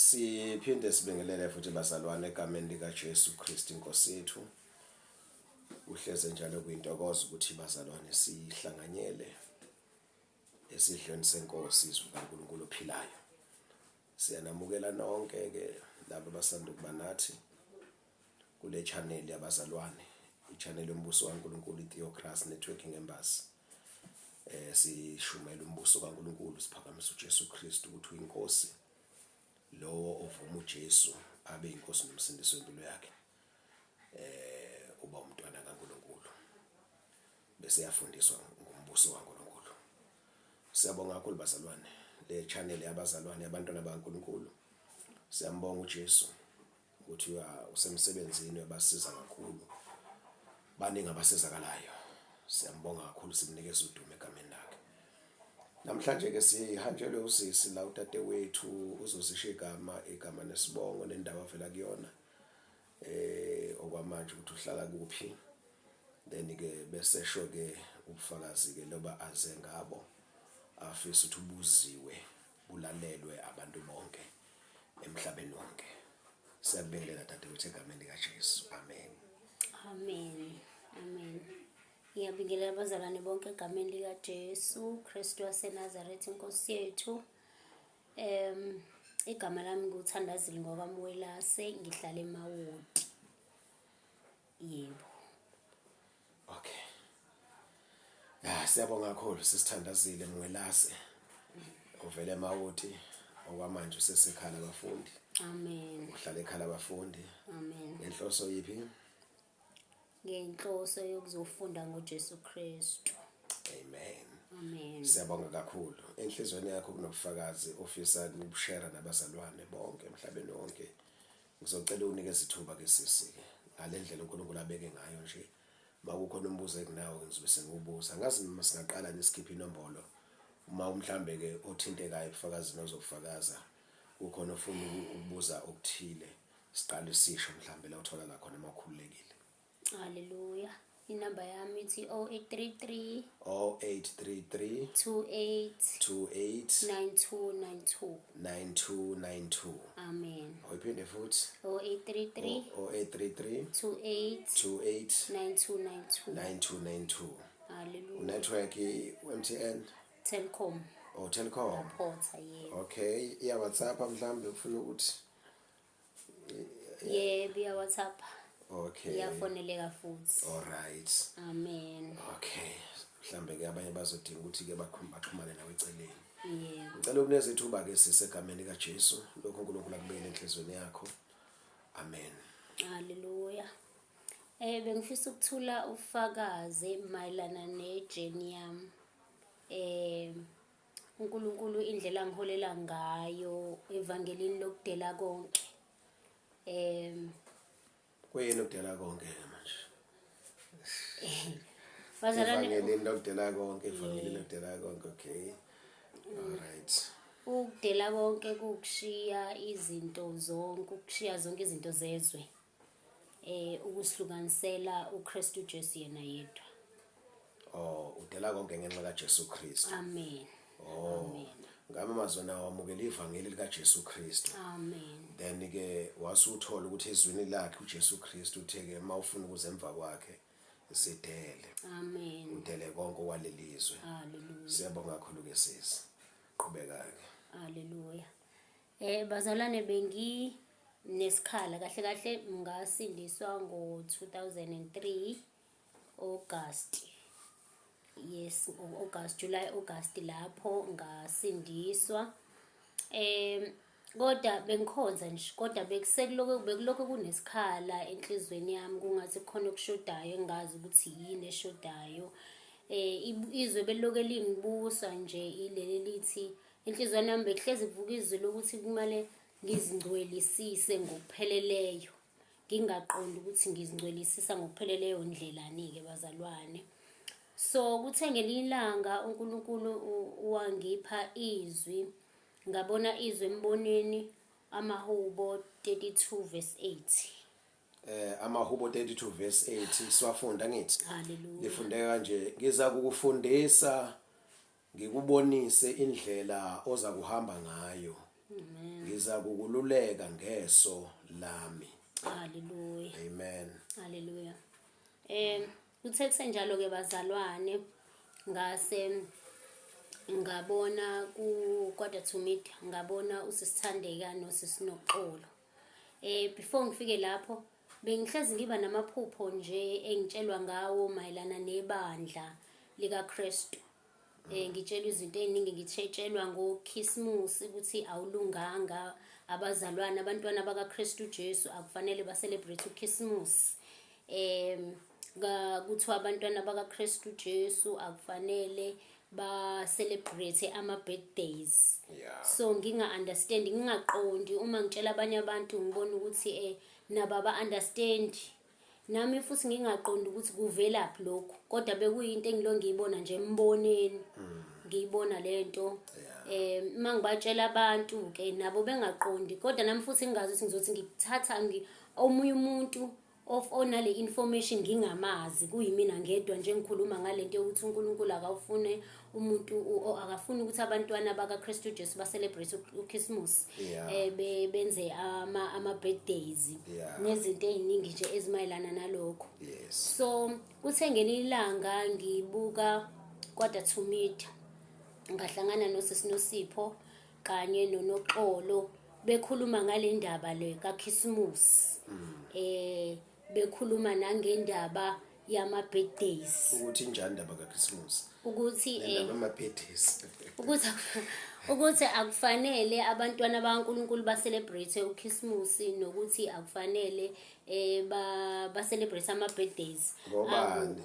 Siphinde sibingelele futhi bazalwane egameni likaJesu Kristu iNkosi yethu. Kuhleze njalo kuyintokozo ukuthi bazalwane sihlanganyele esidlweni senkosi izwi kaNkulunkulu ophilayo. Siyanamukela nonke ke labo abasanda ukuba nathi kule channel yabazalwane, i-channel yombuso kaNkulunkulu i-Theocracy Networking Embassy. Eh sishumela umbuso kaNkulunkulu siphakamisa uJesu Kristu ukuthi uyinkosi lowo ovuma uJesu abe inkosi nomsindisi wempilo yakhe eh uba umntwana kaNkulunkulu bese yafundiswa ngombuso kaNkulunkulu. Siyabonga kakhulu bazalwane le channel yabazalwane yabantwana bakaNkulunkulu. Siyambonga uJesu ukuthi usemsebenzini uyabasiza kakhulu. Baningi abasizakalayo. Siyambonga kakhulu simnikeza udumo egameni lakhe. Namhlanje ke sihanjelwe usisi la udadewethu uzozisho igama igama nesibongo nendawo avela kuyona. Eh okwamanje ukuthi uhlala kuphi. Then ke bese sho ke ubufakazi ke loba aze ngabo afisa ukuthi ubuziwe bulalelwe abantu bonke emhlabeni wonke. Siyakubingelela dadewethu egameni likaJesu. Amen. Amen. Amen. Ngiyabingelela abazalwane bonke egameni likaJesu Kristu waseNazaretha inkosi yethu. Igama lami nguThandazile ngokwaMwelase ngihlala eMawoti. Yebo. Okay. Ya siyabonga kakhulu sisithandazile Mwelase. Uvele eMawoti okwamanje usesekhala abafundi. Amen. Uhlala ekhala abafundi. Amen. Ngenhloso yiphi? Ngenhloso yokuzofunda ngoJesu Kristu. Amen. Amen. Siyabonga kakhulu. Enhlizweni yakho kunobufakazi ofisa ukubushare nabazalwane bonke emhlabeni wonke. Ngizocela unikeze ithuba ke sisi ngale ndlela uNkulunkulu abeke ngayo nje. Makukhona umbuzo enginawo ngizobe sengiwubuza. Angazi noma singaqala nesikhiphe inombolo uma mhlambe ke othintekayo ebufakazini ozobufakaza kukhona ofuna ukubuza okuthile siqale sisho mhlambe la uthola la khona mawukhululekile. Haleluya. Inamba yami ithi 0833 0833 28 28 9292. 9292. Amen. Awuyiphinde futhi. 0833 0833 28 28 9292. 9292. Haleluya. Unetwork u-MTN Telkom. or Telkom. Porter yebo. Okay, iya WhatsApp mhlambe ufuna ukuthi Yebo iya WhatsApp. Okay. Iyafoneleka futhi. All right. Amen. Okay. Mhlambe ke abanye bazodinga ukuthi ke baxhumane nawe eceleni. Yebo. Ngicela ukunikeza ithuba ke sisi egameni likaJesu lokho uNkulunkulu akubekele enhlizweni yakho. Amen. Haleluya. Bengifisa ukuthula ufakazi mayelana nejourney yami. uNkulunkulu indlela angiholela ngayo evangelini lokudela konke. Kuyini ukudela konke ke manje? Bazalwane Evangelini lokudela konke, evangelini lokudela konke, okay. All right. Ukudela konke kukushiya izinto zonke, ukushiya zonke izinto zezwe. Ukusihlukanisela uKristu Jesu yena yedwa. Oh, udela konke ngenxa kaJesu Kristu. Amen. Oh. Amen. Ngama mazwi wamukela ivangeli likaJesu Kristu. Amen. Then ke wasuthola ukuthi ezwini lakhe uJesu Kristu uthe ke mawufuna ukuze emva kwakhe sidele. Amen. Udele konke okwalelizwe. Hallelujah. Siyabonga kakhulu ke sisi. Qhubeka ke. Hallelujah. Bazalwane bengi nesikhala kahle kahle ngasindiswa ngo 2003 August. Yes, August, July, August lapho ngasindiswa. Kodwa bengikhonza nje, kodwa bekusekulokhu bekulokhu kunesikhala enhlizweni yami kungathi kukhona okushodayo engazi ukuthi yini eshodayo. Izwe belilokhu lingibusa nje ileli lithi enhlizweni yami bekuhlezi kuvuka izwi lokuthi kumele ngizingcwelisise ngokupheleleyo. Ngingaqondi ukuthi ngizingcwelisisa ngokupheleleyo ndlelani-ke bazalwane. So kuthe ngelinye ilanga uNkulunkulu wangipha izwi, ngabona izwi embonweni amaHubo 32 verse 8. AmaHubo 32 verse 8 siwafunda ngithi. Hallelujah. Lifundeka kanje, ngiza kukufundisa ngikubonise indlela oza kuhamba ngayo. Amen. Ngizakukululeka ngeso lami. Haleluya. Amen. Haleluya. Kuthe kusenjalo ke bazalwane, ngase ngabona ku quarter to mid, ngabona usisithandeka nosisinoxolo. Before ngifike lapho, bengihlezi ngiba namaphupho nje engitshelwa ngawo mayelana nebandla likaKristu. Ngitshelwa izinto ey'ningi, ngitshelwa ngoKhisimusi ukuthi awulunganga, abazalwane, abantwana bakaKristu Jesu akufanele ba-celebrate uKhisimusi. Kuthiwa abantwana bakaKristu Jesu akufanele ba-celebrate ama-birthdays. So nginga-understand, ngingaqondi. Uma ngitshela abanye abantu, ngibona ukuthi nabo aba-understand, nami futhi ngingaqondi ukuthi kuvelaphi lokhu, kodwa bekuyinto engilo ngiyibona nje emboneni, ngiyibona lento. Uma ngibatshela abantu ke, nabo bengaqondi, kodwa nami futhi ngingazi ukuthi ngizothi ngikuthatha omunye umuntu of onale information ngingamazi, kuyimina ngedwa nje ngikhuluma ngalento yokuthi uNkulunkulu akawufune umuntu akafuni ukuthi abantwana bakaKristu Jesu ba celebrate uChristmas, benze ama birthdays nezinto eziningi nje ezimayelana nalokho. So kuthe ngelinye ilanga ngibuka quarter to mid, ngahlangana nosisinosipho kanye nonoxolo bekhuluma ngale ndaba le kaChristmas, bekhuluma nangendaba yama birthdays. Ukuthi injani indaba kaChristmas? Ukuthi nendaba yama-birthdays. Ukuthi akufanele abantwana bakaNkulunkulu ba celebrate uChristmas, nokuthi akufanele ba celebrate ama birthdays. Ngobani?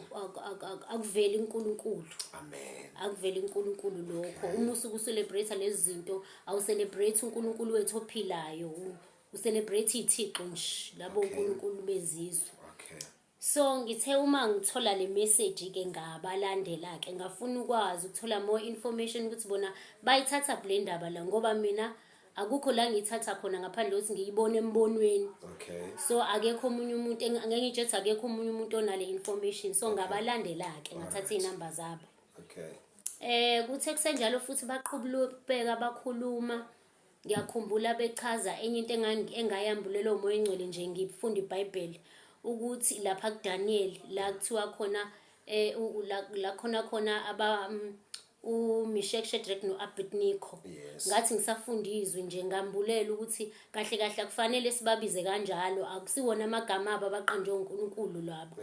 Akuveli uNkulunkulu. Amen. Akuveli uNkulunkulu lokho. Uma usuke ucelebrate lezi zinto, awucelebrate uNkulunkulu wethu ophilayo, ucelebrate ithixo nje labo uNkulunkulu bezizwe. So ngithe uma ngithola le message ke, ngabalandela ke, ngafuna ukwazi ukuthola more information ukuthi bona bayithatha le ndaba la, ngoba mina akukho la ngiyithatha khona ngaphandle kokuthi ngiyibone embonweni. So akekho omunye umuntu angeke ngitshe ukuthi akekho omunye umuntu onale information. So ngabalandela ke, ngathatha iy'namba zabo. Kuthe kusenjalo futhi baqhubeka bakhuluma. Ngiyakhumbula bechaza enye into engayambulelwa uMoya oNgcwele nje ngifunda iBhayibheli, ukuthi lapha kuDaniel la kuthiwa khona la khona khona aba uMeshach, Shadrach noAbednego. Ngathi ngisafunda izwi nje, ngambulela ukuthi kahle kahle akufanele sibabize kanjalo, akusiwona amagama abo abaqanjwe uNkulunkulu labo.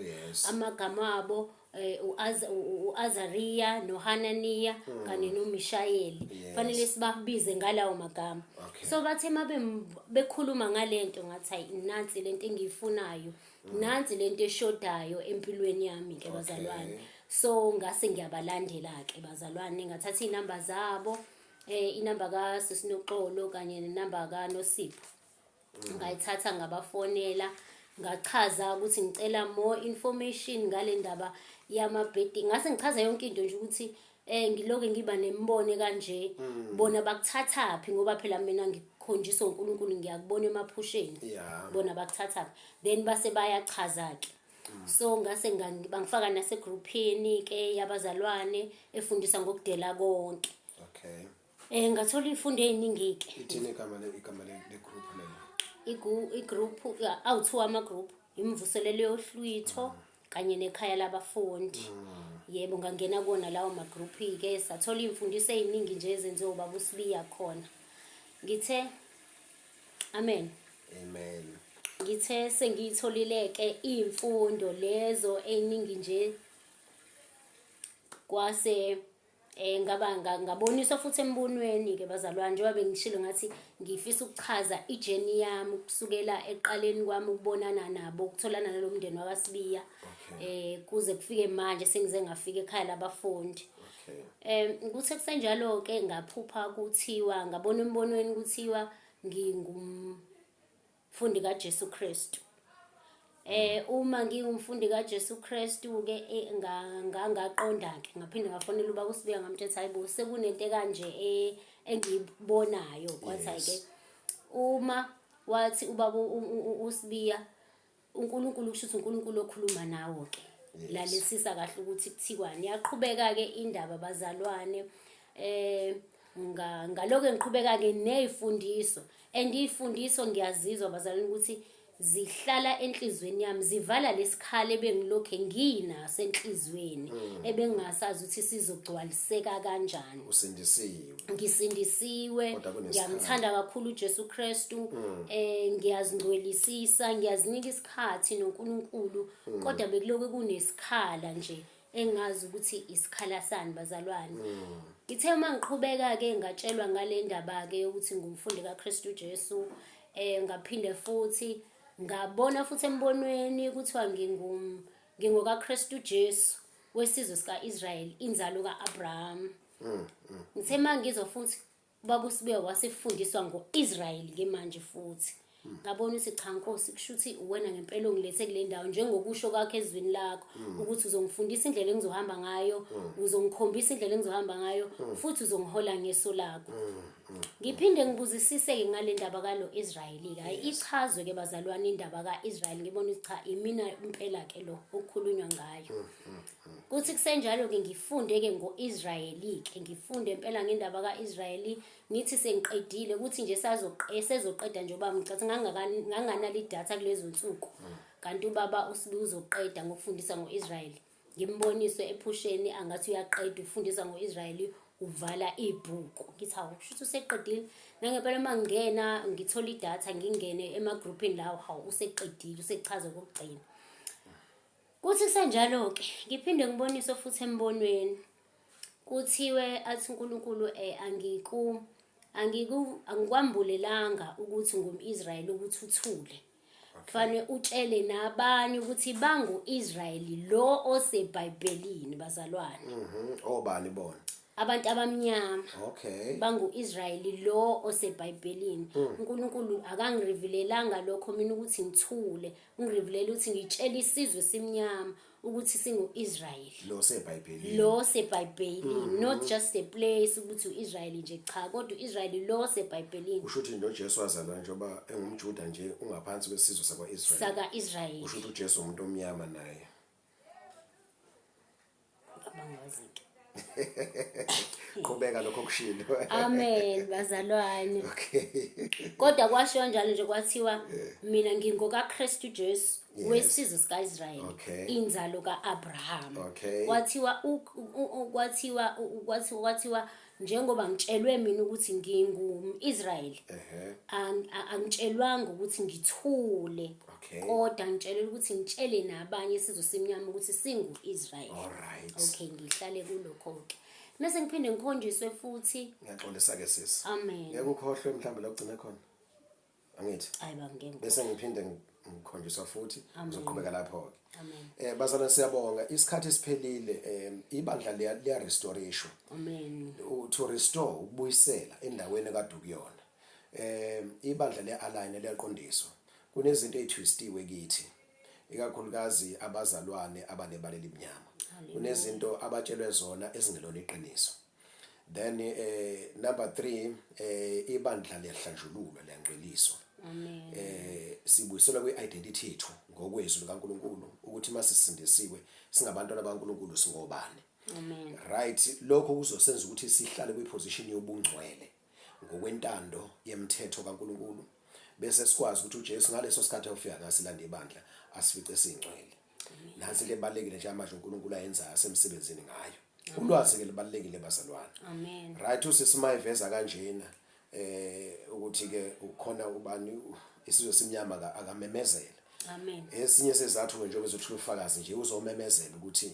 Amagama abo uAzaria noHananiya kanye noMishayeli. Fanele sibabize ngalawo magama. So bathe mabe bekhuluma ngalento, ngathi hayi, nansi lento engiyifunayo, nansi lento eshodayo empilweni yami ke bazalwane. So ngase ngiyabalandela ke bazalwane, ngathatha inamba zabo, inamba kaSisinoxolo kanye nenamba kaNosipho, ngayithatha ngabafonela, ngachaza ukuthi ngicela more information ngale ndaba yama-birthday. Ngase ngichaza yonke into nje ukuthi ngiloke ngiba nembono kanje, bona bakuthathaphi, ngoba phela mina ngikhonjiswa uNkulunkulu, ngiyakubona emaphusheni. Bona bakuthathaphi? Then base bayachaza ke. So ngase bangifaka nasegruphini ke yabazalwane efundisa ngokudela konke. Ngathola izifundo eziningi ke. Ithini igama le group leyo? Igroup awu-two, ama-group, imvuselelo yohlwitho kanye nekhaya labafundi. Yebo, ngangena kuwona lawo ma-group-ke, sathola iy'mfundiso ey'ningi nje ezenziwe ubaba uSibiya khona. Ngithe amen. Amen. Ngithe sengiyitholile-ke iy'mfundo lezo ey'ningi nje, kwase ngaba ngaboniswa futhi embonweni ke bazalwane, njengoba bengishilo ngathi ngifisa ukuchaza ijourney yami kusukela ekuqaleni kwami ukubonana nabo, ukutholana nalo mndeni wakaSibiya, kuze kufike manje sengize ngafika ekhaya labafundi. Kuthe kusenjalo ke ngaphupha kuthiwa, ngabona embonweni kuthiwa ngingumfundi kaJesu Kristu. Uma ngingumfundi kaJesu Kristu ke, ngaqonda ke, ngaphinde ngafonela ubaba uSibiya, ngamtshela hayibo, sekunento kanje engiyibonayo. Kwathi ke uma wathi ubaba uSibiya, uNkulunkulu kusho ukuthi uNkulunkulu okhuluma nawo ke, lalelisisa kahle ukuthi kuthiwani. Yaqhubeka ke indaba bazalwane. Ngalokho ngiqhubeka-ke ney'fundiso, and iy'fundiso ngiyazizwa bazalwane ukuthi zihlala enhliziyweni yami, zivala lesikhala ebengilokhu nginaso enhliziyweni, ebengingasazi ukuthi sizogcwaliseka kanjani. Usindisiwe. Ngisindisiwe. Kodwa kunesikhala. Ngiyamthanda kakhulu uJesu Kristu, ngiyazingcwelisisa, ngiyazinika isikhathi noNkulunkulu, kodwa bekulokhu kunesikhala nje engazi ukuthi isikhala sani bazalwane. Ngithe uma ngiqhubeka-ke ngatshelwa ngale ndaba-ke yokuthi ngumfundi kaKristu Jesu, ngaphinde futhi ngabona futhi embonweni kuthiwa ngingokaKristu Jesu wesizwe sika-Israyeli, inzalo ka-Abraham. Ngithe uma ngizwa futhi ubaba uSibuya wasefundiswa ngo-Israyeli-ke manje futhi. Ngabona ukuthi cha Nkosi, kusho ukuthi uwena ngempela ongilethe kule ndawo njengokusho kwakho ezwini lakho, ukuthi uzongifundisa indlela engizohamba ngayo, uzongikhombisa indlela engizohamba ngayo, futhi uzongihola ngeso lakho. Ngiphinde ngibuzisise-ke ngale ndaba kalo Israyeli-ke. Hhayi, ichazwe-ke bazalwane indaba ka-Israyeli, ngibona ukuthi cha imina impela-ke lo okukhulunywa ngayo. Kuthi kusenjalo-ke ngifunde-ke ngo-Israyeli-ke, ngifunde impela ngendaba ka-Israyeli, ngithi sengiqedile, kuthi nje sezoqeda nje ubaba, ngicathi nganganalo idatha kulezo nsuku. Kanti ubaba uSibuya uzoqeda ngokufundisa ngo-Israyeli. Ngimboniswe ephusheni angathi uyaqeda ukufundisa ngo-Israyeli, uvala ibhuku. Ngithi hawu, kusho ukuthi useqedile. Nangempela uma ngingena ngithola idatha, ngingene emagruphini lawo, hawu useqedile, usechaza okokugcina. Kuthi kusenjalo-ke ngiphinde ngiboniswe futhi embonweni, kuthiwe athi uNkulunkulu angikwambulelanga ukuthi ngum-Israyeli ukuthi uthule. Kufanele utshele nabanye ukuthi bangu-Israyeli lo oseBhayibhelini bazalwane. Obani bona? Abantu abamnyama. Bangu-Israyeli lo oseBhayibhelini. uNkulunkulu akangirevealelanga lokho mina ukuthi ngithule. Ungirevealele ukuthi ngitshele isizwe simnyama ukuthi singu-Israyeli. Lo oseBhayibhelini. Lo oseBhayibhelini, not just a place ukuthi u-Israyeli nje, cha, kodwa u-Israyeli lo oseBhayibhelini. Kusho ukuthi nje uJesu wazalwa njengoba engumJuda nje, ungaphansi kwesizwe sakwa-Israyeli. Saka-Israyeli. Kusho ukuthi uJesu umuntu omnyama naye. Abangazi-ke. Qhubeka lokho okushilo. Amen bazalwane. Kodwa kwasho kanjalo nje kwathiwa mina ngingokaKristu Jesu wesizwe sikaIsrayeli, inzalo kaAbraham. Kwathiwa kwathiwa njengoba ngitshelwe mina ukuthi ngingumIsrayeli, angitshelwanga ukuthi ngithule. Kodwa ngitshelwe ukuthi ngitshele nabanye isizwe simnyama ukuthi singu-Israyeli. Okay, ngihlale kulokho-ke. Mase ngiphinde ngikhonjiswe futhi. Ngiyaxolisa ke sisi. Amen. Ngeke ukhohlwe mhlawumbe la ugcine khona. Angithi? Hayi ba ngeke. Bese ngiphinde ngikhonjiswa futhi, ngizoqhubeka lapho-ke. Amen. Bazalwane siyabonga, isikhathi siphelile, ibandla liya restoreshwa. Amen. To restore, ukubuyisela endaweni ekade ukuyona. Ibandla liya align, liyaqondiswa. Kunezinto ezitwistiwe kithi, ikakhulukazi abazalwane abanebala elimnyama. Kunezinto abatshelwe zona ezingelona iqiniso. Then number 3, ibandla liyahlanjululwa, liyangcweliswa. Amen. Sibuyiselwa kwi-identity yethu ngokwezwi likaNkulunkulu, ukuthi masisindisiwe singabantwana bakaNkulunkulu, singobani. Amen. Right, lokho kuzosenza ukuthi sihlale kwiposition yobungcwele ngokwentando yemthetho kaNkulunkulu, bese sikwazi ukuthi uJesu ngaleso sikhathi ofika ngasilanda ibandla asifice singcwele. Nansi into ebalulekile nje manje uNkulunkulu ayenzayo asemsebenzini ngayo. Ulwazi ke libalulekile bazalwane. Amen. Right, usisi mayiveza kanjena ukuthi ke ukhona ubani isizwe simnyama akamemezela. Amen. Esinye sezathu ke njengoba ezothula ufakazi nje uzomemezela ukuthi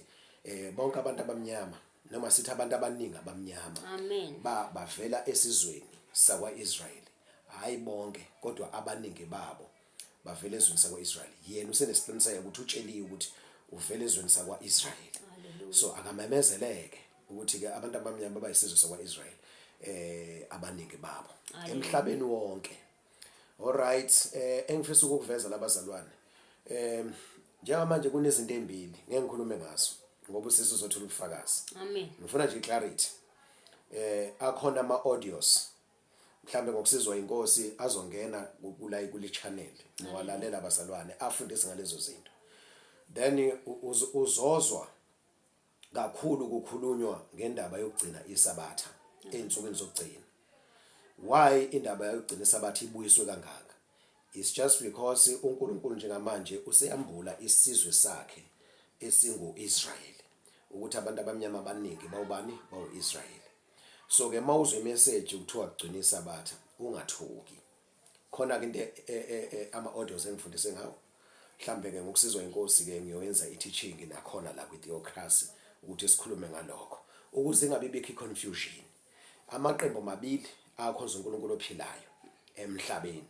bonke abantu abamnyama noma sithi abantu abaningi abamnyama Amen. Bavela esizweni sakwaIsrayeli. Hayi bonke kodwa abaningi babo bavela ezweni sakwaIsrayeli. Yena usenesiqiniseko ukuthi utsheliwe ukuthi uvela ezweni sakwaIsrayeli. So akamemezeleke ukuthi ke abantu abamnyama abayisizwe sakwaIsrayeli abaningi babo emhlabeni wonke. All right, engifisa ukukuveza labazalwane. Njengamanje kunezinto ezimbili ngeke ngikhulume ngazo ngoba usisi uzothola ubufakazi. Amen. Ngifuna nje clarity. Akhona ama audios mhlambe ngokusizwa inkosi azongena kula kule channel nowalalela abazalwane afundise ngalezo zinto. Then uzozwa kakhulu kukhulunywa ngendaba yokugcina iSabatha. Ezinsukwini zokugcina. Why indaba yokugcina isabatha ibuyiswe kangaka? It's just because uNkulunkulu njengamanje useyambula isizwe sakhe esingu-Israyeli ukuthi abantu abamnyama abaningi bawubani? Bawu-Israyeli. So ke mawuzwa imessage kuthiwa gcina isabatha ungathuki. Khona ke into e, e, e, ama audios engifundise ngawo. Mhlambe ke ngokusizwa inkosi ke ngiyoyenza i-teaching nakhona la kwi-theocracy ukuthi sikhulume ngalokho ukuze ingabi bikho i-confusion. Amaqembu mabili akhonza uNkulunkulu ophilayo emhlabeni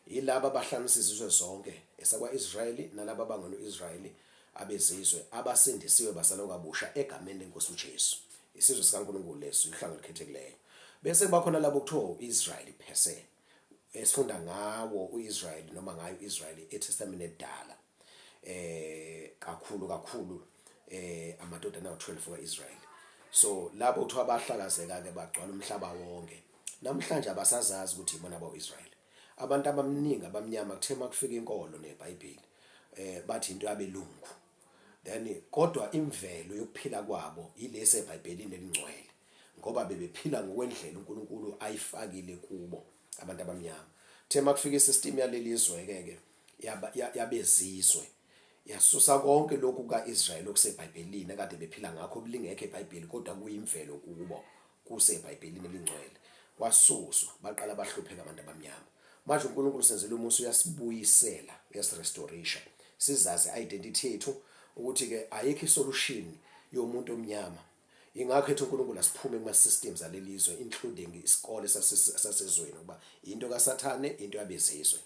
yilaba abahlanganisa izizwe zonke esakwa-Israyeli nalaba abangena u-Israyeli abezizwe abasindisiwe bazalwa kabusha egameni lenkosi uJesu. Isizwe sikaNkulunkulu leso, uhlanga olukhethekileyo. Bese kuba khona labo kuthiwa u-Israyeli per se, esifunda ngawo u-Israyeli noma ngayo u-Israyeli eTestamenteni elidala. Kakhulu kakhulu amadodana awu-12 ka-Israyeli. So labo kuthiwa bahlakazeka ke bagcwala umhlaba wonke. Namhlanje abasazazi ukuthi ibona abawu-Israyeli. Abantu abaningi abamnyama kuthe makufika inkolo neBhayibheli bathi into yabelungu. Then kodwa imvelo yokuphila kwabo yilesi eBhayibhelini elingcwele ngoba bebephila ngokwendlela uNkulunkulu ayifakile kubo abantu abamnyama. Kuthe makufika isystem yaleli zwe ke ke yabezizwe yasusa konke lokhu kaIsrael okuseBhayibhelini akade bephila ngakho kulingekho eBhayibheli kodwa kuyimvelo kubo kuseBhayibhelini elingcwele kwasuswa baqala bahlupheka abantu abamnyama. Manje uNkulunkulu senzela umusa uyasibuyisela uyasirestorisha sizazi identity yethu ukuthi ke ayikho isolution yomuntu omnyama. Ingakho ethi uNkulunkulu asiphume kuma systems alelizwe including isikole sasezweni ngoba into kaSathane into yabezizwe.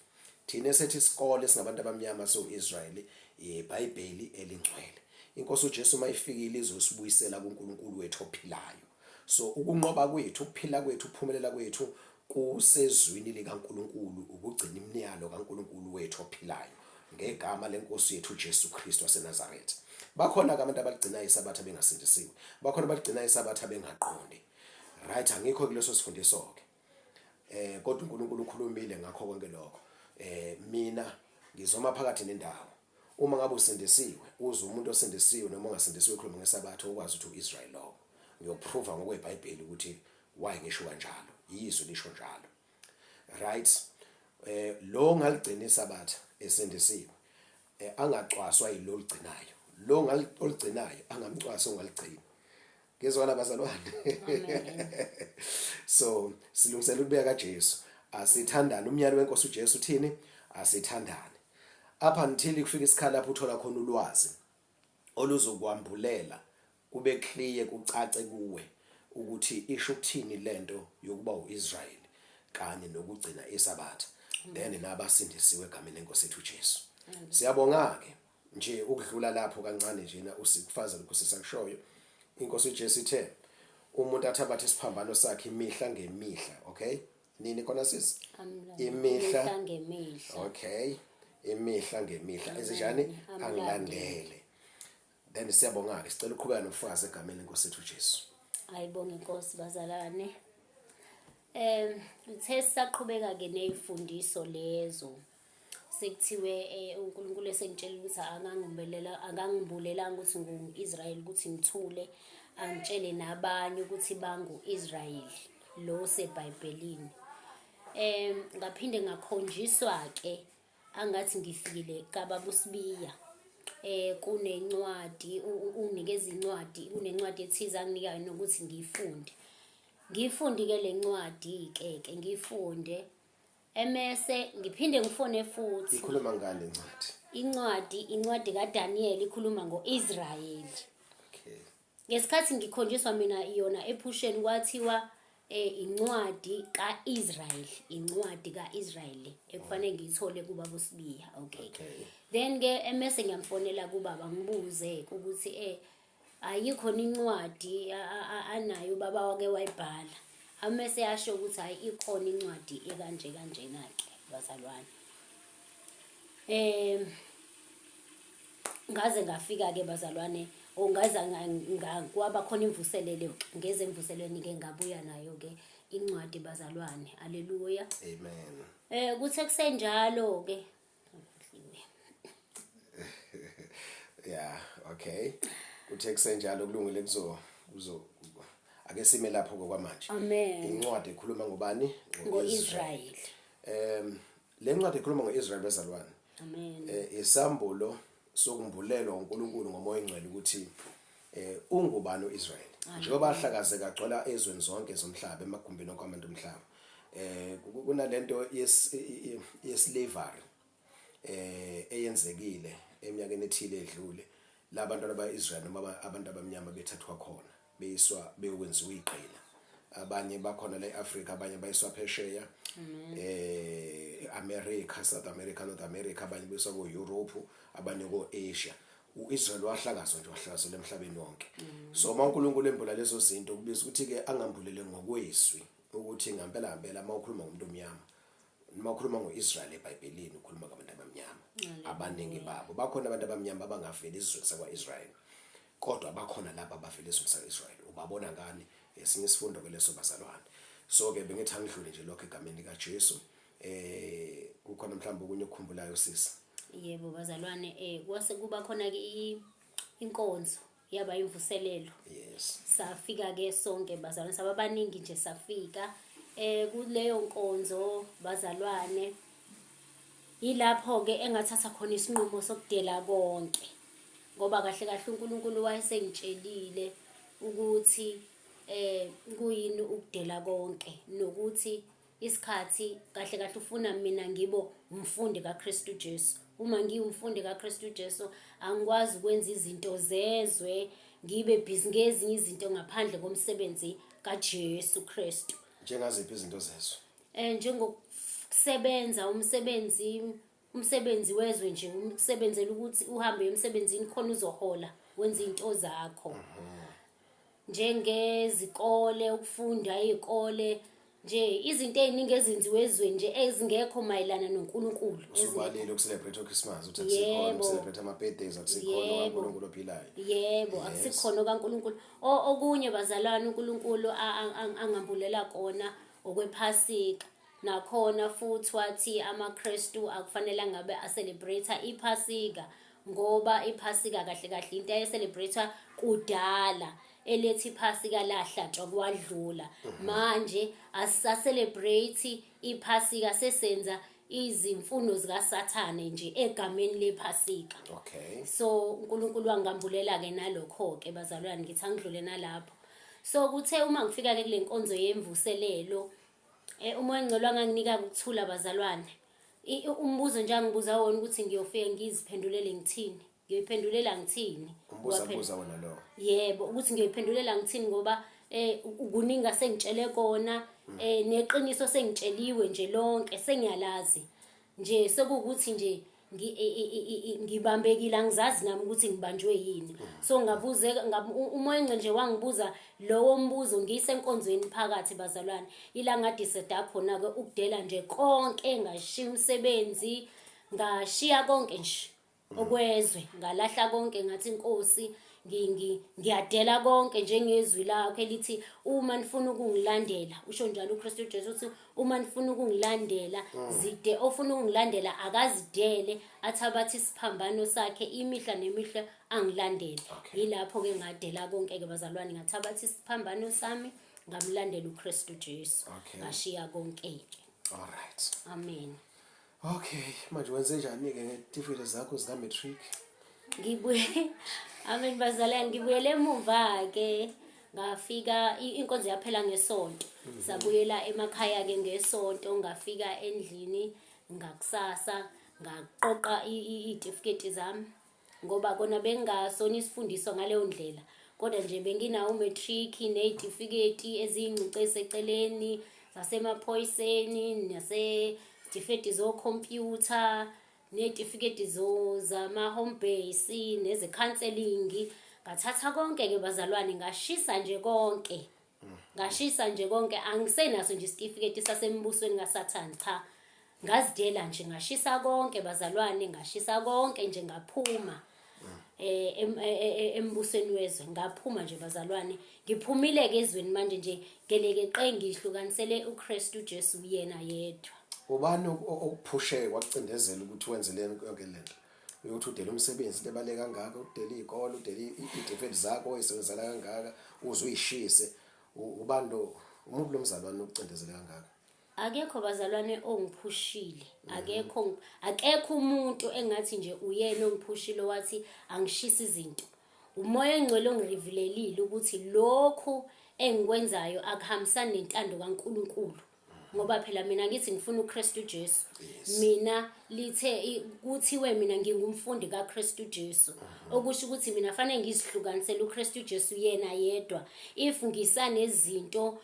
Thina esethi isikole singabantu abamnyama siwu-Israyeli iBhayibheli elingcwele. Inkosi uJesu mayifikile izosibuyisela kuNkulunkulu wethu ophilayo. So ukunqoba kwethu, ukuphila kwethu, ukuphumelela kwethu kusezwini likaNkulunkulu, ukugcina imiyalo kaNkulunkulu wethu ophilayo ngegama lenkosi yethu uJesu Kristu waseNazaretha. Bakhona ke abantu abaligcinayo isabatha bengasindisiwe. Bakhona abaligcinayo isabatha bengaqondi. Right, angikho kuleso sifundiso ke. Kodwa uNkulunkulu ukhulumile ngakho konke lokho. Mina ngizoma phakathi nendawo. Uma ngabe usindisiwe, uzwe umuntu osindisiwe noma ongasindisiwe ekhuluma ngesabatha ukwazi ukuthi uIsrael lowo. Ngiyoprova ngokweBhayibheli ukuthi why ngisho kanjalo. Yizwi lisho njalo. Right. Lo ngaligcina isabatha esindisiwe angacwaswa yilo ligcinayo. Lo oligcinayo angamcwasi ongaligcini. Ngizwana bazalwane. So silungisela ukubuya kaJesu. Asithandane umyalo wenkosi uJesu uthini? Asithandane. Up until kufika isikhala lapho uthola khona ulwazi oluzokwambulela kube clear kucace kuwe ukuthi isho ukuthini lento yokuba uIsrael kanye nokugcina isabatha. Then nabasindisiwe egameni lenkosi yethu uJesu. Siyabonga ke nje ukudlula lapho kancane nje na usikufaza lokho sisakushoyo. Inkosi uJesu ithe umuntu athabathe isiphambano sakhe imihla ngemihla, okay? Nini khona sisi? Imihla ngemihla. Okay. Imihla ngemihla. Ezinjani? Angilandele. Then siyabonga ke, sicela uqhubeka nobufakazi egameni lenkosi yethu uJesu. Ayibonge inkosi bazalwane. Uthe sisaqhubeka ke nezifundiso lezo. Sekuthiwe uNkulunkulu esengitshela ukuthi akangimbelela akangibulelanga ukuthi ngingu-Israyeli ukuthi ngithule angitshele nabanye ukuthi bangu-Israyeli lo seBhayibhelini. Ngaphinde ngakhonjiswa ke angathi ngifikile kaBaba uSibiya. Kunencwadi unginikeza incwadi, kunencwadi ethize anginikayo nokuthi ngiyifunde. Ngiyifunde ke le ncwadi ke ke ngiyifunde. Emese ngiphinde ngifone futhi. Ikhuluma ngani incwadi? Incwadi, incwadi kaDaniel ikhuluma ngoIsrayeli. Okay. Ngesikhathi ngikhonjiswa mina yona ephusheni kwathiwa incwadi kaIsrael, incwadi kaIsrael ekufanele ngiyithole kubaba uSibiya. Okay. Okay. Then ke emese ngiyamfonela kubaba ngibuze ukuthi ayikho incwadi anayo ubaba wake wayibhala. Amese asho ukuthi hayi ikhona incwadi ekanje kanjena ke bazalwane. Ngaze ngafika ke bazalwane, ongaza kwaba khona imvuselelo ngeze emvuselweni ke ngabuya nayo ke incwadi bazalwane. Haleluya. Amen. Kuthe kusenjalo ke. Yeah, okay. Kuthe kusenjalo kulungile kuzo kuzo Ake sime lapho kwamanje. Amen. Incwadi ekhuluma ngobani? Ngo-Israyeli. Le ncwadi ekhuluma ngo-Israyeli bezalwane. Amen. Isambulo sokumbulelwa uNkulunkulu ngoMoya oNgcwele ukuthi ungubani uIsrael. Njengoba ahlakazeka agcwala ezweni zonke zomhlaba, emagumbini onke abantu omhlaba. Kunalento yeslavery eyenzekile eminyakeni ethile edlule, labantwana baIsrael noma abantu abamnyama bethathwa khona beyiswa beyokwenziwa igqila. Abanye bakhona la eAfrica, abanye bayiswa phesheya, America, South America, North America, abanye bayiswa ko Europe, abanye ko Asia. uIsrael wahlakazwa nje, wahlakazelwa emhlabeni wonke. So uma uNkulunkulu embula lezo zinto, kubiza ukuthi ke angambulele ngokwezwi ukuthi ngempela ngempela uma ukhuluma ngomuntu omnyama, uma ukhuluma ngoIsrael eBhayibhelini, ukhuluma ngabantu abamnyama. Abaningi babo bakhona abantu abamnyama abangaveli esizweni sakwaIsrael, kodwa bakhona laba abavela esizweni sakwaIsrael. Ubabona ngani? Esinye isifundo ke leso bazalwane. So ke bengithi angidlule nje lokho egameni likaJesu. Kukhona mhlawumbe okunye okukhumbulayo sisi? Yebo bazalwane, kwase kuba khona ke inkonzo yaba imvuselelo. Safika ke sonke bazalwane, sababaningi nje safika kuleyo nkonzo bazalwane. Yilapho ke engathatha khona isinqumo sokudela konke, ngoba kahle kahle uNkulunkulu wayesengitshelile ukuthi kuyini ukudela konke, nokuthi isikhathi kahle kahle ufuna mina ngibo umfundi kaKristu Jesu. Uma ngiwumfundi kaKristu Jesu, angikwazi ukwenza izinto zezwe, ngibe busy ngezinye izinto ngaphandle komsebenzi kaJesu Kristu. Njengaziphi izinto zezwe? Njengokusebenza umsebenzi wezwe nje, umsebenzela ukuthi uhambe emsebenzini khona uzohola, wenze izinto zakho. Njengezikole, ukufunda izikole nje, izinto eziningi ezenziwe ezweni nje ezingekho mayelana noNkulunkulu. Usubalile ukucelebrate uChristmas, uthi akusikhona ukucelebrate ama birthdays, akusikhona kaNkulunkulu ophilayo. Yebo, akusikhona kaNkulunkulu. Okunye bazalwane uNkulunkulu angambulela kona okwephasika. Nakhona futhi wathi amaKristu akufanele ngabe acelebrate iphasika, ngoba iphasika kahle kahle into ayecelebrate kudala, elethi iphasika lahlatshwa kwadlula. Manje asisacelebrate iphasika, sesenza izimfuno zikaSathane nje egameni lephasika. So uNkulunkulu wangambulela ke nalokho ke bazalwane, ngithi angidlule nalapho. So kuthe uma ngifika ke kule nkonzo yemvuselelo, uMoya oNgcwele wanganginika ukuthula bazalwane. Umbuzo nje angibuza wona ukuthi ngiyofika ngiziphendulele ngithini, ngiyoyiphendulela ngithini. Umbuzo wona lo. Yebo, ukuthi ngiyoyiphendulela ngithini, ngoba kuningi asengitshele kona, neqiniso sengitsheliwe nje lonke, sengiyalazi nje, sekuwukuthi nje ngibambekile, angizazi nami ukuthi ngibanjwe yini. So ngabuzeka, uMoya oNgcwele nje wangibuza lowo mbuzo ngisenkonzweni phakathi bazalwane. Ila ngadecide khona ke ukudela nje konke, ngashiya umsebenzi, ngashiya konke nje okwezwe, ngalahla konke, ngathi Nkosi ngiyadela konke njengezwi lakho elithi uma nifuna ukungilandela, usho njalo uKristu Jesu uthi uma nifuna ukungilandela, zide ofuna ukungilandela akazidele, athabathe isiphambano sakhe imihla nemihla angilandele. Yilapho ke ngadela konke ke bazalwane, ngathabatha isiphambano sami ngamlandela uKristu Jesu. Ngashiya konke ke. All right. Amen. Okay, manje wenze njani ke ngetifile zakho zika matric? Ngibuye, amen bazalwane, ngibuyele emuva ke, ngafika inkonzo yaphela ngesonto. Sabuyela emakhaya ke ngesonto, ngafika endlini ngakusasa, ngaqoqa iy'tifiketi zami, ngoba kona bengingasona isifundiso ngaleyo ndlela, kodwa nje benginawo umatric ney'tifiketi eziyingcuce eseceleni zasemaphoyiseni, nasetifiketi zokhompyutha, ney'tifiketi zama-home base, neze-counselling. Ngathatha konke-ke bazalwane, ngashisa nje konke. Ngashisa nje konke, angisenaso nje isitifiketi sasembusweni kaSathane, cha. Ngazidela nje, ngashisa konke bazalwane, ngashisa konke nje, ngaphuma embusweni wezwe, ngaphuma nje bazalwane. Ngiphumile ke ezweni manje nje, gelekeqe ngihlukanisele uKristu Jesu yena yedwa. Ubani okuphushe wakucindezela ukuthi wenze le yonke lento? Uyothi udele umsebenzi, into ebaluleke kangaka, udele iy'kole, udele iy'tifiketi zakho oyisebenzela kangaka, uze uyishise. Ubani lo, umuphi lo mzalwane okucindezele kangaka? Akekho bazalwane ongiphushile, akekho, akekho umuntu engathi nje uyena ongiphushile wathi angishisa izinto. Umoya ongcwele ongirevealelile ukuthi lokhu engikwenzayo akuhambisani nentando kaNkulunkulu. Ngoba phela mina ngithi ngifuna uKristu Jesu. Mina lithe kuthiwe mina ngingumfundi kaKristu Jesu. Okusho ukuthi mina fanele ngizihlukanisele uKristu Jesu yena yedwa. If ngisanezinto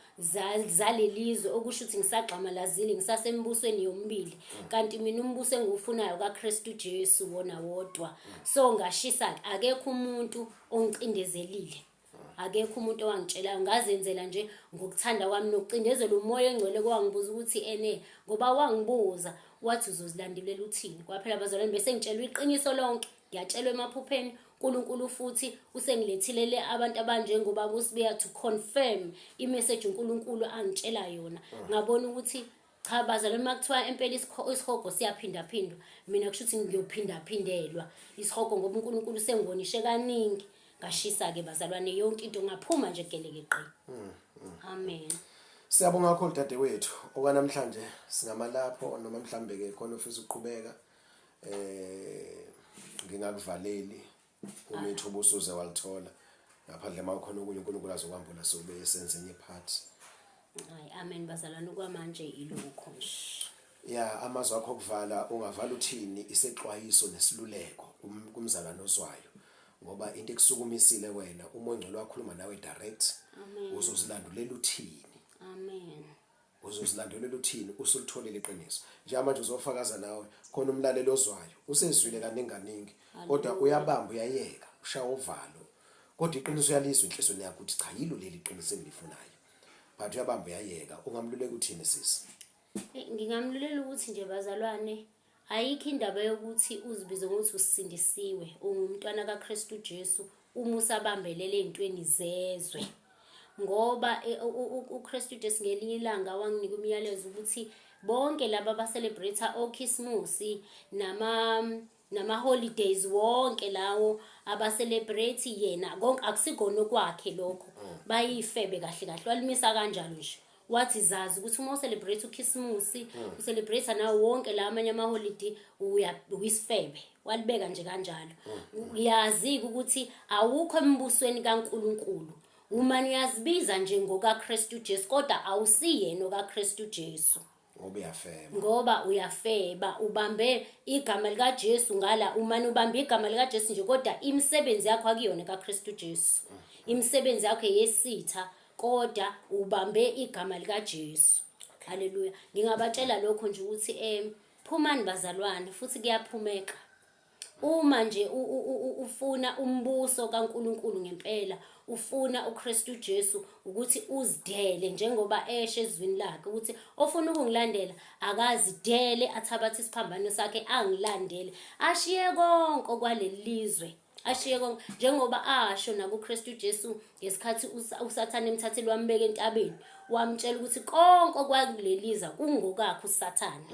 zalelizwe, okusho ukuthi ngisagxamalazile, ngisasembusweni yomibili, kanti mina umbuso engiwufunayo kaKristu Jesu wona wodwa. So ngashisa, akekho umuntu ongicindezelile, akekho umuntu owangitshelayo, ngazenzela nje ngokuthanda kwami nokucindezela umoya engcwele kowangibuza ukuthi ene, ngoba wangibuza wathi uzozilandelela uthini. Kwaphela bazalwane, bese ngitshelwa iqiniso lonke, ngiyatshelwa emaphupheni. uNkulunkulu futhi usengilethile le abantu abanjengobaba uSibiya to confirm imessage uNkulunkulu angitshela yona. Ngabona ukuthi cha bazalwane, uma kuthiwa empela isihogo siyaphindaphindwa, mina kusho ukuthi ngiyophindaphindelwa isihogo, ngoba uNkulunkulu usengibonishe kaningi. Ngashisa-ke bazalwane yonke into, ngaphuma nje gelekeqe. Amen. Siyabonga kakhulu dadewethu. Okwanamhlanje singamalapho, noma mhlambe ke khona ufisa ukuqhubeka, ngingakuvaleli umithi ubusuze walithola, ngaphandle uma ukhona okunye uNkulunkulu azokwambula, sobe senze enye part. Hayi, amen bazalwane, okwamanje ilokho nje. Ya, amazwi akho okuvala, ungavala uthini, isexwayiso nesiluleko kumzalwane ozwayo, ngoba into ekusukumisile wena, umoya ongcwele wakhuluma nawe direct, uzozilandulela uthini? Amen. Uzozilandulela uthini usulitholile iqiniso? Njengamanje uzofakaza nawe, khona umlaleli ozwayo usezwile kaningi kaningi, kodwa uyabamba uyayeka, ushaya uvalo, kodwa iqiniso uyalizwa inhlizweni yakho ukuthi cha, yilo leli iqiniso engilifunayo, but uyabamba uyayeka. Ungamluleka uthini sisi? Ngingamlulela ukuthi nje bazalwane, ayikho indaba yokuthi uzibize ngokuthi usindisiwe, ungumntwana kaKristu Jesu, uma usabambelele ey'ntweni zezwe. Ngoba uKristu Jesu ngelinye ilanga wanginika umyalezo ukuthi bonke laba abacelebrate oKhisimusi nama holidays wonke lawo abacelebrate yena, konke akusikona okwakhe lokho, bayifebe kahle kahle. Walimisa kanjalo nje, wathi zazi ukuthi uma ucelebrate uKhisimusi, ucelebrate nawo wonke la amanye amaholiday, uya uyisifebe. Walibeka nje kanjalo. Uyazi ukuthi awukho embusweni kaNkuluNkulu, uma uyazibiza nje ngokaKristu Jesu, kodwa awusiyena okaKristu Jesu. Ngoba uyafeba. Ngoba uyafeba, ubambe igama likaJesu ngala, umane ubambe igama likaJesu nje, kodwa imisebenzi yakho akuyona kaKristu Jesu. Imisebenzi yakho yesitha, kodwa ubambe igama likaJesu. Haleluya. Ngingabatshela lokho nje ukuthi phumani bazalwane, futhi kuyaphumeka. Uma nje ufuna umbuso kaNkuluNkulu ngempela, ufuna uKristu Jesu, ukuthi uzidele njengoba esho ezwini lakhe ukuthi ofuna ukungilandela akazidele, athabathe isiphambano sakhe angilandele, ashiye konke okwaleli lizwe, ashiye konke, njengoba asho nakuKristu Jesu ngesikhathi uSathane emthathile wambeka entabeni, wamtshela ukuthi konke okwakuleliza kungokakhe uSathane.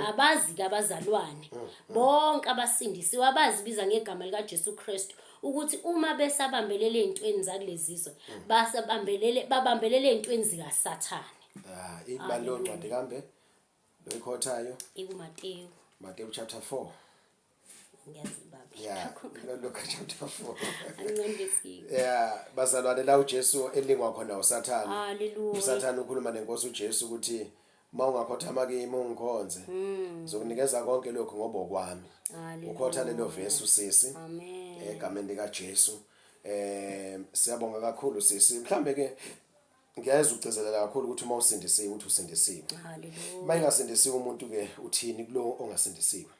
Abazi-ke abazalwane bonke abasindisiwe abazibiza ngegama likaJesu Kristu ukuthi uma besabambelele ey'ntweni zakulezizwe, basabambelele, babambelele ey'ntweni zikaSathane. Ah, ibali leyo ncwadi kambe loyikhothayo? IkuMateyu. Mateyu chapter 4. Ngiyazi baba. Yeah, Luka chapter 4. Angincane. Yeah, bazalwane, la uJesu elingwa khona uSathane. Haleluya. uSathane ukhuluma nenkosi uJesu ukuthi uma ungakhothama kimi ungikhonze, ngizokunikeza konke lokhu ngoba okwami. Haleluya. Ukhotha lelo verse usisi. Amen. Egameni lika Jesu. Siyabonga kakhulu sisi. Mhlambe ke ngiyeza ugcizelela kakhulu ukuthi uma usindisiwe uthi usindisiwe. Haleluya. Uma engasindisiwe umuntu ke, uthini kulo ongasindisiwe?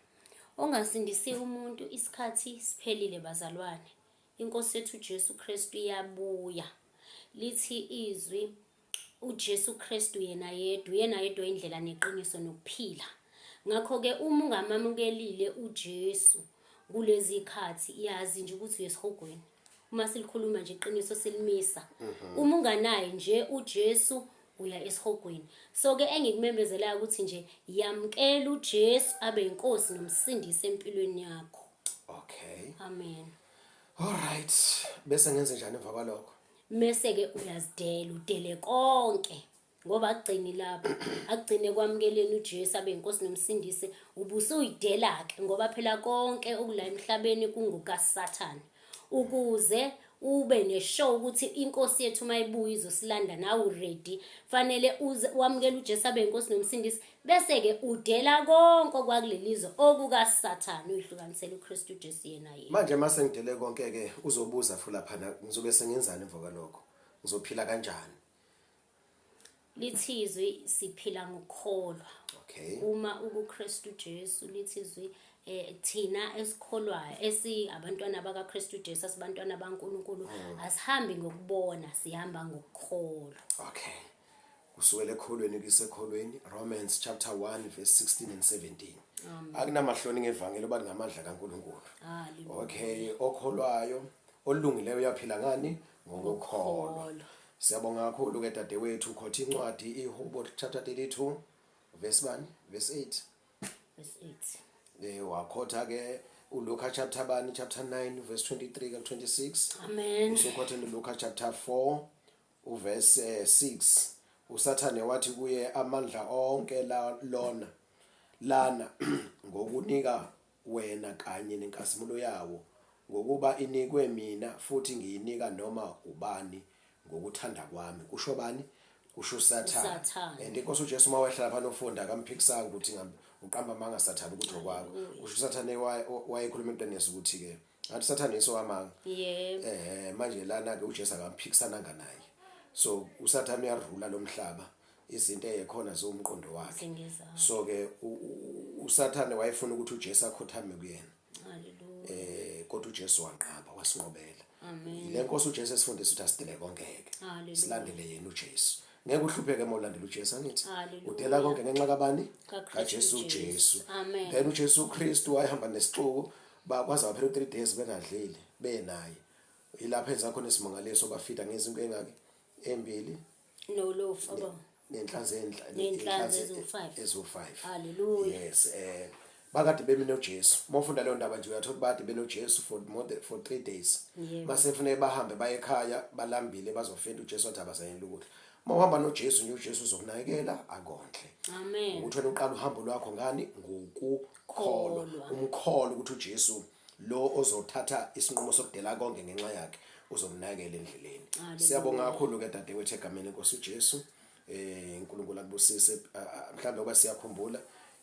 Ongasindisiwe umuntu, isikhathi siphelile bazalwane. Inkosi yethu uJesu Kristu iyabuya. Lithi izwi, uJesu Kristu yena yedwa, uyena yedwa indlela neqiniso nokuphila. Ngakho-ke uma ungamamukelile uJesu kulezi khathi, yazi nje ukuthi uyesihogweni. Uma silikhuluma nje iqiniso silimisa. Uma unganaye nje uJesu, uya esihogweni. So ke engikumemezelayo ukuthi nje yamkela uJesu abe inkosi nomsindisi empilweni yakho. Okay. Amen. All right. Bese ngenze njani emva kwalokho? Mese-ke uyazidela, udele konke. Ngoba akugcini lapho, akugcine kwamukeleni uJesu abe inkosi nomsindisi, ubusuyidela-ke ngoba phela konke okula emhlabeni kungukaSathane. Ukuze ube neshow ukuthi inkosi yethu uma ibuya izosilanda nawe uready, fanele uze wamukele uJesu abe inkosi nomsindisi, bese-ke udela konke okwakulelizwe okukaSathane, uyihlukanisele uKristu Jesu yena yena. Manje mase ngidele konke-ke uzobuza futhi laphana ngizobe sengenzani emva kwalokho? Ngizophila kanjani? Lithi izwi siphila ngokukholwa. Okay. Uma ukuKristu Jesu lithi izwi thina esikholwayo esi abantwana bakaKristu Jesu asibantwana baNkulunkulu asihambi ngokubona sihamba ngokukholwa. Okay. Kusukela ekholweni kuyisekholweni Romans chapter 1 verse 16 and 17. Akunamahloni ngevangeli oba ngamandla kaNkulunkulu. Hallelujah. Okay, okholwayo olungileyo uyaphila ngani? Ngokukholwa. Siyabonga kakhulu ke dadewethu ukhotha incwadi iHubo chapter 32 verse bani? Verse 8. Verse 8. Wakhotha ke uLuka chapter bani? Chapter 9 verse 23 ka 26. Amen. Usukhotha uLuka chapter 4 uverse 6. uSathane wathi kuye amandla onke la lona lana ngokunika wena kanye nenkazimulo yawo ngokuba inikwe mina futhi ngiyinika noma ubani ngokuthanda kwami. Kusho bani? Kusho uSathane. uSathane. And inkosi uJesu uma wehla lapha nofunda akamphikisanga ukuthi uqamba amanga Sathane ukuthi okwakho. Kusho uSathane wayekhuluma iqiniso ukuthi ke ngathi uSathane yiso wamanga. Yebo. Manje lana ke uJesu akamphikisananga naye. So uSathane uyarula lo mhlaba izinto eyekhona zomqondo wakhe. Zingezakhe. So ke uSathane wayefuna ukuthi uJesu akhothame kuyena. Hallelujah. Kodwa uJesu wanqaba wasinqobela. Amen. Le nkosi uJesu esifundisa ukuthi asidele konke ke. Hallelujah. Silandele yena uJesu. Ngeke uhlupheke uma ulandela uJesu angithi. Hallelujah. Udela konke ngenxa kabani? KaKristu KaJesu Jesu. Jesu. Amen. Then uJesu Kristu wayehamba nesixuku bakwazi waphela 3 days bengadlile benaye. Ilapha enza khona isimangaliso bafida ngezinto engaki? Embili. No loaf abo. Nenhlanzi Nenhlanzi eziwu-5. eziwu-5. Hallelujah. Yes, bakade bemi noJesu. Uma ufunda leyo ndaba nje uyathola bakade benoJesu for more than for 3 days. Yebo. Mase kufuneka bahambe baye ekhaya balambile bazofenda uJesu wathi abazayela ukudla. Uma uhamba noJesu nje uJesu uzokunakekela akondle. Amen. Ukuthi wena uqala uhambo lwakho ngani? Ngokukholwa. Kholwa. Umkholo ukuthi uJesu lo ozothatha isinqumo sokudela konke ngenxa yakhe uzokunakekela endleleni. Hallelujah. Siyabonga kakhulu ke dadewethu egameni lenkosi uJesu. uNkulunkulu akubusise. Mhlambe ngoba siyakhumbula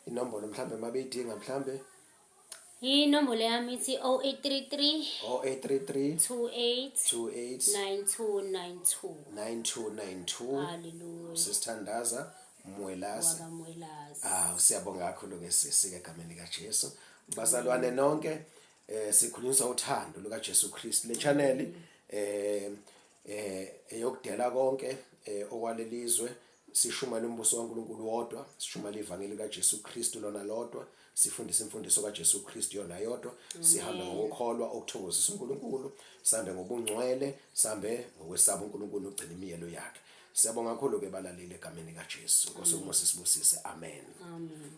inombolo mhlambe mabeyidinga mhlambe Inombolo yami ithi 0833 0833 28 28 9292. 9292. Hallelujah. Sisithandaza Mwelase. WakaMwelase. Siyabonga kakhulu ke sisi egameni lika Jesu. Bazalwane nonke sikhulunyiswa uthando luka Jesu Kristu. Le channel eyokudela konke okwalelizwe sishumayela umbuso kaNkulunkulu wodwa, sishumayela ivangeli kaJesu Kristu lona lodwa, sifundise imfundiso kaJesu Kristu yona yodwa, sihambe ngokukholwa okuthokozisa uNkulunkulu, sihambe ngobungcwele, sihambe ngokwesaba uNkulunkulu nokugcina imiyalo yakhe. Siyabonga kakhulu ke balaleli egameni likaJesu. Inkosi umusa isibusise. Amen. Amen.